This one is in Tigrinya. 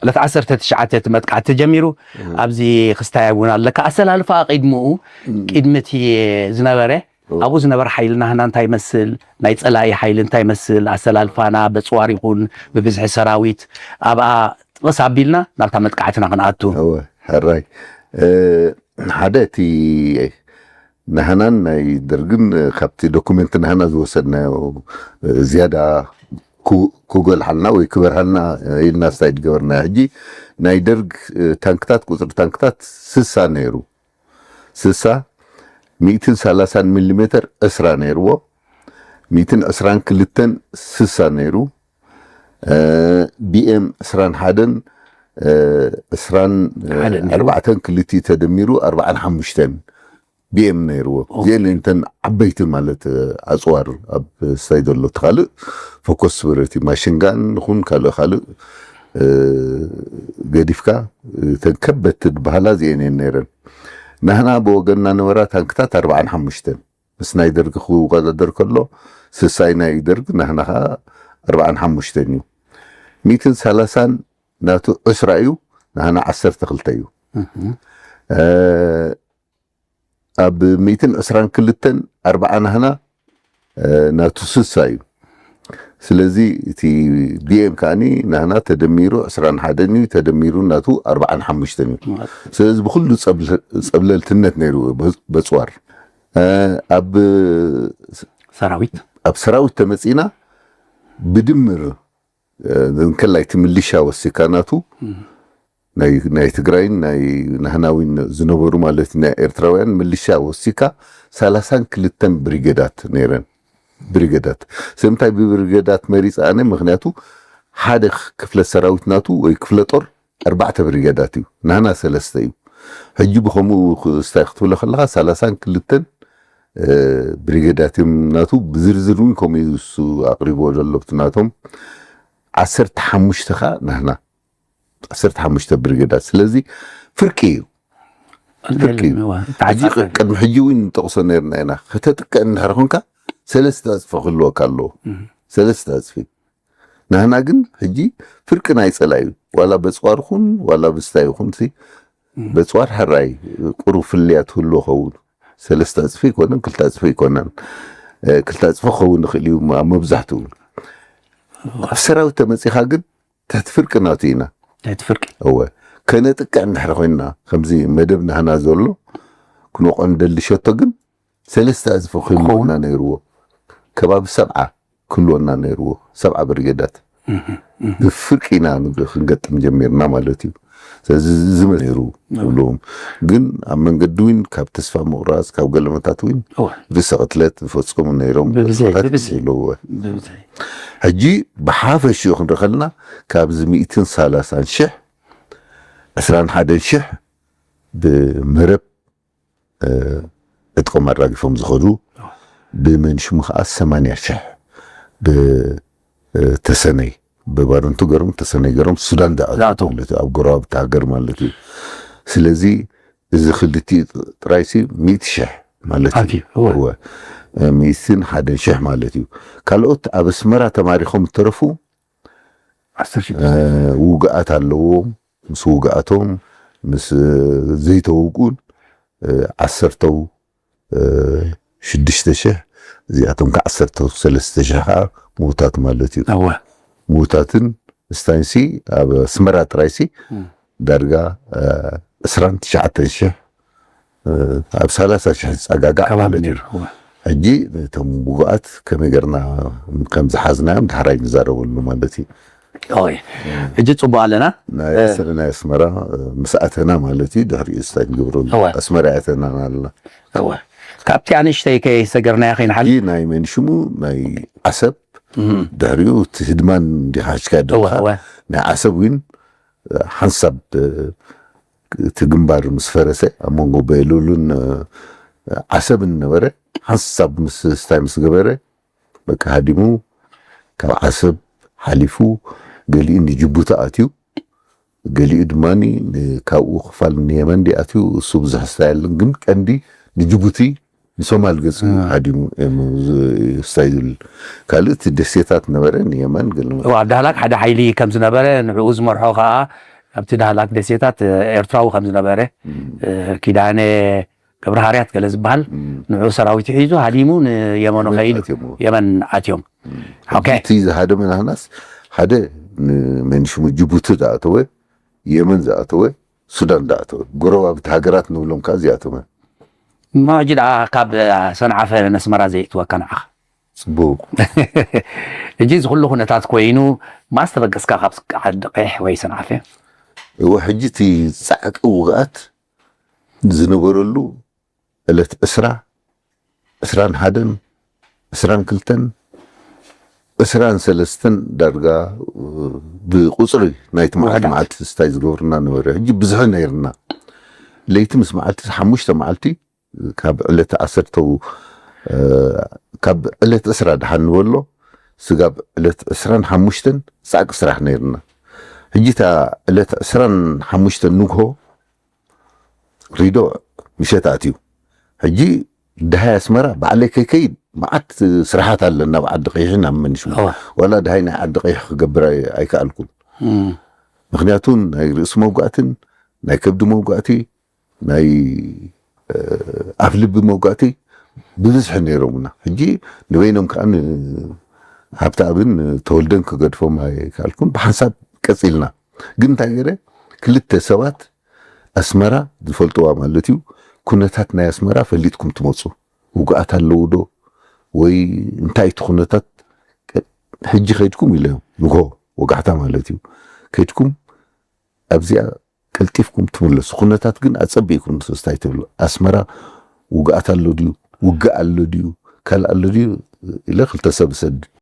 ዕለት ዓሰርተ ትሽዓተ እቲ መጥቃዕቲ ተጀሚሩ። ኣብዚ ክስታይ እውን ኣለካ። ኣሰላልፋ ቅድምኡ፣ ቅድሚ እቲ ዝነበረ፣ ኣብኡ ዝነበረ ሓይሊ ናህና እንታይ ይመስል፣ ናይ ጸላኢ ሓይሊ እንታይ ይመስል፣ ኣሰላልፋና በጽዋር ይኹን ብብዝሒ ሰራዊት፣ ኣብኣ ጥቕስ ኣቢልና ናብታ መጥቃዕትና ክንኣቱ። እወ፣ ሕራይ። ሓደ እቲ ናህናን ናይ ደርግን ካብቲ ዶኩመንት ናህና ዝወሰድናዮ ዝያዳ ክጎልሓልና ወይ ክበርሃልና ኢልና ስታይ ዝገበርና። ሕጂ ናይ ደርግ ታንክታት፣ ቁፅሪ ታንክታት ስሳ ነይሩ። ስሳ፣ ሚእትን ሰላሳን ሚሊሜተር፣ ዕስራ ነይርዎ። ሚእትን ዕስራን ክልተን ስሳ ነይሩ። ቢኤም ዕስራን ሓደን፣ ዕስራን ኣርባዕተን፣ ክልቲኡ ተደሚሩ ኣርባዓን ሓሙሽተን ቢኤም ነይርዎ። እዚአን እንተን ዓበይቲ ማለት ኣፅዋር ኣብ ስታይ ዘሎ፣ እቲ ካልእ ፎኮስ ስብረቲ ማሽንጋን ይኹን ካልእ ካልእ ገዲፍካ፣ እተን ከበድቲ ዝበሃላ እዚአን እየን ነይረን። ናህና ብወገንና ነበራ ታንክታት ኣርባዓን ሓሙሽተን፣ ምስ ናይ ደርጊ ክወዳደር ከሎ ስሳይ ናይ ደርጊ፣ ናህና ከዓ ኣርባዓን ሓሙሽተን እዩ። ሚእትን ሰላሳን ናቱ ዕስራ እዩ፣ ናህና ዓሰርተ ክልተ እዩ። ኣብ ሚእትን ዕስራን ክልተን ኣርባዓ ናህና ናቱ ስሳ እዩ። ስለዚ እቲ ቢኤም ከዓኒ ናህና ተደሚሩ ዕስራን ሓደን እዩ፣ ተደሚሩ ናቱ ኣርባዓን ሓሙሽተን እዩ። ስለዚ ብኩሉ ፀብለልትነት ነይሩ በፅዋር። ኣብ ሰራዊት ኣብ ሰራዊት ተመፂና ብድምር፣ እንከላይ እቲ ምልሻ ወሲካ ናቱ ናይ ትግራይን ናይ ናህናዊን ዝነበሩ ማለት ናይ ኤርትራውያን ምልሻ ወሲካ ሰላሳን ክልተን ብሪገዳት ነይረን። ብሪገዳት። ስለምንታይ ብብሪገዳት መሪፀ ኣነ? ምክንያቱ ሓደ ክፍለ ሰራዊት ናቱ ወይ ክፍለ ጦር ኣርባዕተ ብሪገዳት እዩ፣ ናህና ሰለስተ እዩ። ሕጂ ብከምኡ ስታይ ክትብሎ ከለካ ሰላሳን ክልተን ብሪገዳት እዮም ናቱ። ብዝርዝር እውን ከምኡ እዩ እሱ ኣቅሪብዎ ዘሎ፣ ብቲ ናቶም ዓሰርተ ሓሙሽተ ከዓ ናህና፣ ዓሰርተ ሓሙሽተ ብሪገዳት። ስለዚ ፍርቂ እዩ። ፍርቂ እዩ። ሕጂ ቅድሚ ሕጂ እውን ንጠቕሶ ነርና ኢና፣ ከተጥቀ እንድሕር ኮንካ ሰለስተ ዕፅፊ ክህልወካ ኣለዎ። ሰለስተ ዕፅፊ። ናህና ግን ሕጂ ፍርቂ ናይ ፀላኢ እዩ። ዋላ በፅዋር ኹን ዋላ ብስታይ ኹን ሲ፣ በፅዋር ሕራይ ቁሩብ ፍልያ ትህልዎ ኸውን። ሰለስተ ዕፅፊ ይኮነን፣ ክልተ ዕፅፊ ይኮነን። ክልተ ዕፅፊ ክኸውን ይኽእል እዩ ኣብ መብዛሕትኡ። ኣብ ሰራዊት ተመፂኻ ግን ትሕቲ ፍርቂ ናቱ ኢና። ትሕቲ ፍርቂ። እወ። ከነጥቅዕ እንድሕር ኮይንና፣ ከምዚ መደብ ናህና ዘሎ ክንወቕዖ ንደሊ ሸቶ ግን ሰለስተ ዕፅፊ ክህልወና ነይርዎ። ከባቢ ሰብዓ ክህልወና ነይርዎ። ሰብዓ ብርጌዳት። ብፍርቂ ኢና ክንገጥም ጀሚርና ማለት እዩ። ስለዚ እዚ ነይሩ ይብልዎም። ግን ኣብ መንገዲ እውን ካብ ተስፋ ምቑራፅ፣ ካብ ገለመታት እውን ርእሰ ቅትለት ዝፈፀሙ ነይሮም። ሕጂ ብሓፈሽኡ ክንርኢ ከለና ካብዚ ሚእትን ሰላሳን ሽሕ፣ ዕስራን ሓደን ሽሕ ብመረብ ዕጥቆም ኣራጊፎም ዝኸዱ፣ ብመንሽሙ ከዓ ሰማንያ ሽሕ ብተሰነይ፣ ብባረንቱ ገሮም ተሰነይ ገሮም ሱዳን ዝኣተው ማለት እዩ፣ ኣብ ጎረባብቲ ሃገር ማለት እዩ። ስለዚ እዚ ክልቲኡ ጥራይሲ ሚእቲ ሽሕ ማለት እዩ። ሚእትን ሓደን ሽሕ ማለት እዩ። ካልኦት ኣብ ኣስመራ ተማሪኾም እተረፉ ውግኣት ኣለዎም። ምስ ውግኣቶም ምስ ዘይተወግኡን ዓሰርተው ሽዱሽተ ሽሕ፣ እዚኣቶም ከዓ ዓሰርተው ሰለስተ ሽሕ ከዓ ምውታት ማለት እዩ። ምውታትን ስታይንሲ ኣብ ኣስመራ ጥራይሲ ዳርጋ ዕስራን ትሽዓተን ሽሕ፣ ኣብ ሰላሳ ሽሕ ዝፀጋጋዕ ከባቢ ነይሩ። ሕጂ እቶም ውጉኣት ከመይ ገርና ከም ዝሓዝናዮም ዳሕራይ ንዛረበሉ ማለት እዩ። ሕጂ ፅቡቅ ኣለና። ናይ ኣስመራ ምስ ኣተና ማለት እዩ። ድሕሪኡ ስታይ ንገብረሉ። ኣስመራ ኣተና ኣለና። ካብቲ ኣንእሽተይ ከይሰገርናያ ከይንሓል። ናይ መንሽሙ ናይ ዓሰብ ድሕሪኡ እቲ ህድማን እንዲኻ ሕጅካ ደካ ናይ ዓሰብ ዊን ሓንሳብ እቲ ግንባር ምስ ፈረሰ ኣብ መንጎ በየሉሉን ዓሰብን ነበረ። ሓንሳብ ምስ ስታይ ምስ ገበረ በቃ ሃዲሙ ካብ ዓሰብ ሓሊፉ ገሊኡ ንጅቡቲ ኣትዩ፣ ገሊኡ ድማ ካብኡ ክፋል ንየመን ዲ ኣትዩ። እሱ ብዙሕ ስታይ ኣለን፣ ግን ቀንዲ ንጅቡቲ ንሶማል ገጽ እዩ ሃዲሙ። እም፣ ዝ-፣ ስታይ ዝብል ካልእ እቲ ደሴታት ነበረ ንየመን ገለ። ኣብ ዳህላክ ሓደ ሓይሊ ከም ዝነበረ ንዕኡ ዝመርሖ ከዓ ኣብቲ ዳህላክ ደሴታት ኤርትራዊ ከም ዝነበረ ኪዳነ ገብረሃርያት ገለ ዝበሃል ንዑ ሰራዊት ሒዙ ሃዲሙ ንየመኑ ከይዱ ኣትዮም። የመን ኣትዮም። ኦኬ። እቲ ዝሃደመ ናህናስ ሓደ ንመንሽሙ ጅቡቲ ዝኣተወ፣ የመን ዝኣተወ፣ ሱዳን ዝኣተወ፣ ጎረባብቲ ሃገራት ንብሎም ከዓ እዚኣቶም እዮም። እሞ ሕጂ ደኣ ካብ ሰንዓፈ ነስመራ ዘይእትወካ ንዓኻ። ጽቡቅ። ሕጂ እዚ ኩሉ ኩነታት ኮይኑ ማስ ተበገስካ ካብ ዓዲ ቀይሕ ወይ ሰንዓፈ? እወ፣ ሕጂ እቲ ጻዕቂ ውግኣት ዝነበረሉ ዕለት ዕስራ፣ ዕስራን ሓደን፣ ዕስራን ክልተን፣ ዕስራን ሰለስተን ዳርጋ ብቁጽሪ ናይቲ መዓልቲ ውሕዳት። መዓልቲ ስታይ ዝገብርና ነበረ። ሕጂ ብዝሒ ነይርና። ለይቲ ምስ መዓልቲ ሓሙሽተ መዓልቲ ካብ ዕለት ዓሰርተ ካብ ዕለት ዕስራ ደሓን ንበሎ ስጋብ ዕለት ዕስራን ሓሙሽተን ጻዕቂ ስራሕ ነይርና። ሕጂ እታ ዕለት ዕስራን ሓሙሽተን ንግሆ ሪዶ ምሸት ኣትዩ። ሕጂ ደሃይ ኣስመራ ባዕለይ ከይከይድ መዓት ስራሓት ኣለና ኣብ ዓዲ ቀይሕን ኣብ መንሽሙ። እወ። ዋላ ደሃይ ናይ ዓዲ ቀይሕ ክገብር ኣይ-፣ ኣይከኣልኩን። እም። ምክንያቱ ናይ ርእሲ መውጋእትን ናይ ከብዲ መውጋእቲ ናይ፣ እ፣ ኣፍ ልቢ መውጋእቲ ብብዝሒ ነይሮምና። ሕጂ ንበይኖም ከዓ ንሃብተኣብን ተወልደን ክገድፎም ኣይከኣልኩን። ብሓንሳብ ቀጺልና። ግን እንታይ ገይረ? ክልተ ሰባት ኣስመራ ዝፈልጥዋ ማለት እዩ፣ ኩነታት ናይ ኣስመራ ፈሊጥኩም ትመጹ። ውግኣት ኣለዉ ዶ? ወይ እንታይ እቲ ኩነታት? ሕጂ ከይድኩም ኢለ ንግሆ ወጋሕታ ማለት እዩ። ከይድኩም ኣብዚኣ ቀልጢፍኩም ትምለሱ። ኩነታት ግን ኣጸቢእኩም ስታይ ትብሉ። ኣስመራ ውግኣት ኣሎ ድዩ? ውግእ ኣሎ ድዩ? ካልእ ኣሎ ድዩ? ኢለ ክልተ ሰብ እሰድ።